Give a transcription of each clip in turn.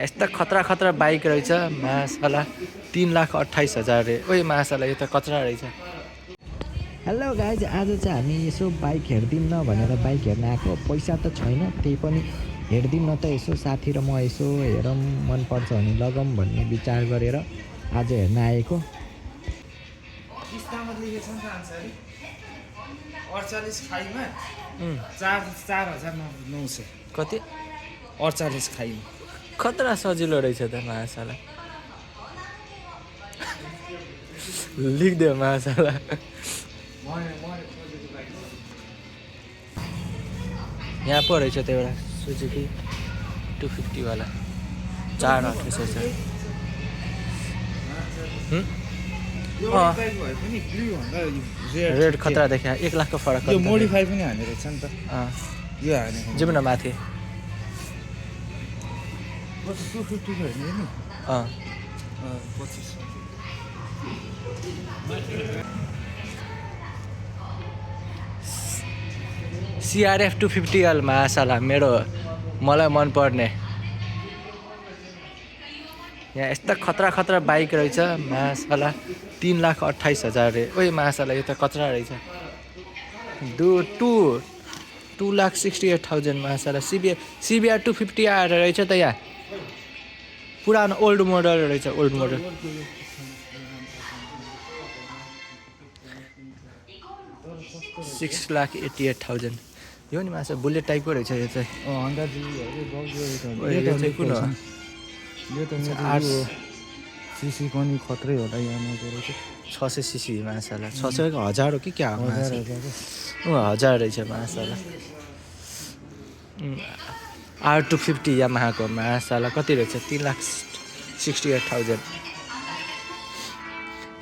यस्ता खतरा खतरा बाइक रहेछ मासाला 3,28,000 रे। ओइ मासाला यो त कचरा रहेछ। हेलो गाइज, आज चाहिँ हामी यसो बाइक हेरिदिउँ न भनेर बाइक हेर्न आएको। पैसा त छैन, त्यही पनि हेरिदिउँ न त यसो, साथी र म यसो हेरौँ, मनपर्छ भने लगाऊँ भन्ने विचार गरेर आज हेर्न आएको। किस्तामा लेखेको छ नि त आन्सर 48 खाइमा 4,900 कति 48 खाइमा खतरा सजिलो रहेछ त मासाला। लेखिदियो मासाला। यहाँ पो रहेछ त्यो एउटा सुजुकी 250 वाला 4,28,000। रेड खतरा देखा 1 लाखको फरक। यो मोडिफाई पनि हाने रहेछ नि त। यो हाने जाउँ न माथि। 250 को हेर्ने नि 25 CRF 250L मासाला मेरो मलाई मनपर्ने। यहाँ यस्ता खतरा खतरा बाइक रहेछ मासाला 3,28,000 रे। ओइ मासाला यो त कचरा रहेछ। 2,68,000 मासाला। CBR 250 आएर रहेछ त यहाँ। पुरानो ओल्ड मोडल रहेछ, ओल्ड मोडल। 6,88,000 यो नि मासा बुलेट टाइपको रहेछ यो चाहिँ। यो चाहिँ कुन हो? यो त मेरो सीसी पनि खत्रै होला यहाँ रहेछ। 600 सीसी मासाला। 600 को 1000 हो कि क्या हो मासाला? 1000 रहेछ मासाला। R250 यामाहाको मासाला कति रहेछ? 3,68,000।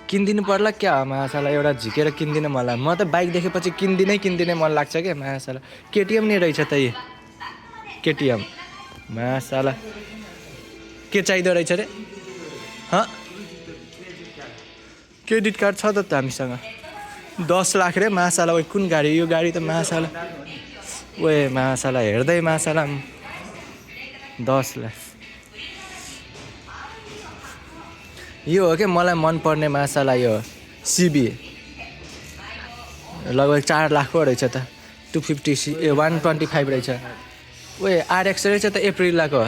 किनिदिनु पर्ला क्या हो मासाला? एउटा झिकेर किनिदिनु मलाई। म त बाइक देखेपछि किनिदिनै मन लाग्छ क्या मासाला। KTM नै रहेछ त यी। KTM मासाला। के चाहिँदो रहेछ रे? क्रेडिट कार्ड छ त हामीसँग। 10 लाख रे मासाला। ओइ कुन गाडी? यो गाडी त मासाला। ओए मासाला हेर्दै मासाला 10 लाख। यो हो क्या मलाई मनपर्ने मासाला। यो CB लगभग 4 लाख पो रहेछ त। 125 रहेछ। ओए RX रहेछ त एप्रिलको।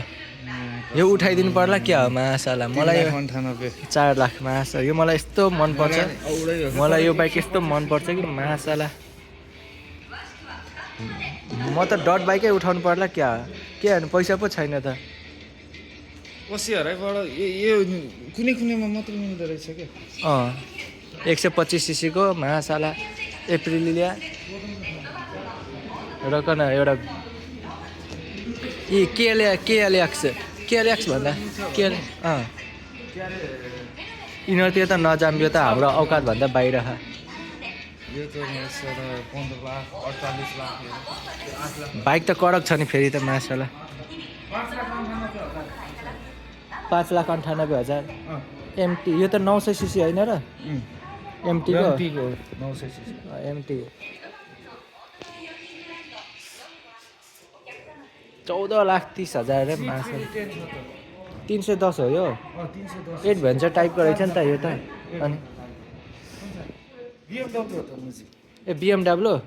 यो उठाइदिनु पर्ला क्या हो मासाला? मलाई 4 लाख मासाला। यो मलाई यस्तो मनपर्छ। मलाई यो बाइक यस्तो मनपर्छ कि मासाला। म त डट बाइकै उठाउनु पर्ला क्या? के हेर्नु पैसा पो छैन त। पछि हराइबाट यो कुनैमा मात्र मिल्दो रहेछ क्या। 125 सीसी को मासाला एप्रिलिया र कन एउटा KLX भन्दा यिनीहरूतिर त नजाम। यो त हाम्रो औकात भन्दा बाहिर। यो त 15 लाख 48 लाख। बाइक त कडक छ नि फेरि त मासाला। 5,98,000 MT। यो त 900 सीसी होइन र? MT को 900 सीसी। MT 14,30,000 रे मासाला। 310 हो यो। 310 एडभेन्चर टाइपको रहेछ नि त यो त। अनि BMW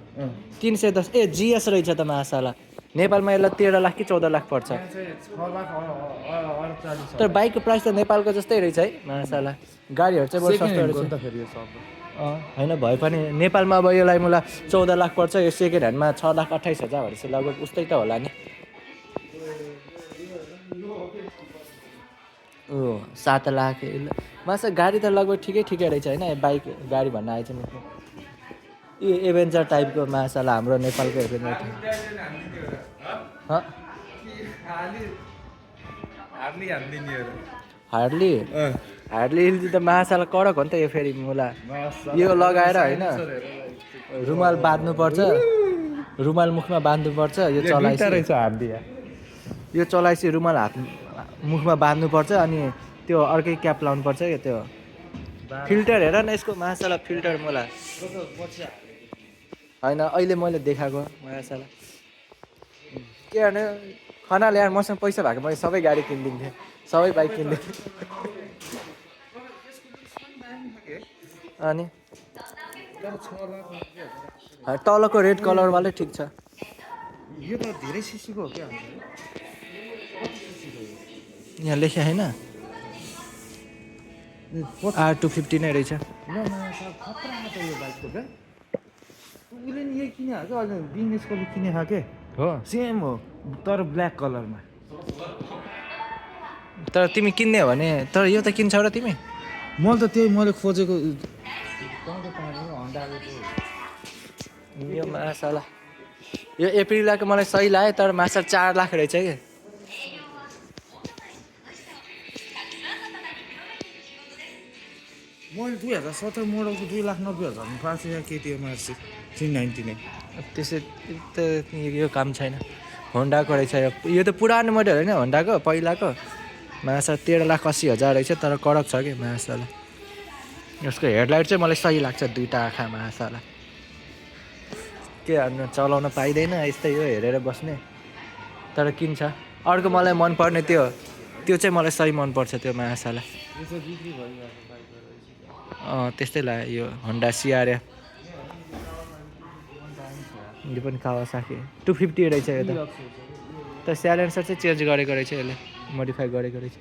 310 GS रहेछ त मासाला। नेपालमा यसलाई 13 लाख कि 14 लाख पर्छ। 6 लाख 48। तर बाइकको प्राइस त नेपालको जस्तै रहेछ है मासाला। गाडीहरू चाहिँ बरु सस्तो रहेछ। होइन भए पनि नेपालमा अब यसलाई मलाई 14 लाख पर्छ। यो सेकेन्ड ह्यान्डमा 6,28,000 भनेपछि लगभग उस्तै त होला नि। 7 लाख मासा। गाडी त लगभग ठिकै रहेछ होइन? बाइक गाडी भन्न आएछ नि। यो एभेन्जर टाइपको मासाला हाम्रो नेपालको एभेन्जर। हार्ली त मासाला कडक हो नि त यो फेरि मुला। यो लगाएर होइन रुमाल बाँध्नुपर्छ। रुमाल मुखमा बाँध्नुपर्छ। यो चलाएपछि रुमाल हात मुखमा बाँध्नुपर्छ। अनि त्यो अर्कै क्याप लाउनुपर्छ क्या। त्यो फिल्टर हेर न यसको मासाला। फिल्टर मलाई होइन अहिले मैले देखाएको मासाला। के भने खनाल यार मसँग पैसा भएको मैले सबै गाडी किनिदिन्थेँ। सबै बाइक किन्दै अनि तर 6 लाख तलको रेड कलरवालै ठिक छ यो त धेरै सिसीको हो क्या यहाँ लेखे होइन R250 नै रहेछ खतरा त यो बाइकको क्या उसले नि यही किने क्या अहिले बिजनेसकोले किने के हो सेम हो तर ब्ल्याक कलरमा तर तिमी किन्ने हो भने तर यो त किन्छौ र तिमी मैले त त्यही मैले खोजेको यो मासाला यो एप्रिलको मलाई सही लाग्यो तर मासा 4 लाख रहेछ कि मैले 2017 मोडलको 2,90,000 पाएको छु केटिएम आरसी 399 त्यसै त यो काम छैन होन्डाको रहेछ यो त पुरानो मोडल होइन होन्डाको पहिलाको मासा 13,80,000 रहेछ तर कडक छ कि मासाला यसको हेडलाइट चाहिँ मलाई सही लाग्छ दुईवटा आँखा मासाला के गर्नु चलाउन पाइँदैन यस्तै हो हेरेर बस्ने तर किन्छ अर्को मलाई मनपर्ने त्यो चाहिँ मलाई सही मनपर्छ त्यो मासाला यो चाहिँ बिक्री भइरहेको त्यस्तै लाग्यो यो होन्डा सिआरएफ यो पनि कावासाकी 250 रहेछ यो त तर साइलेन्सर चाहिँ चेन्ज गरेको रहेछ यसले मोडिफाई गरेको रहेछ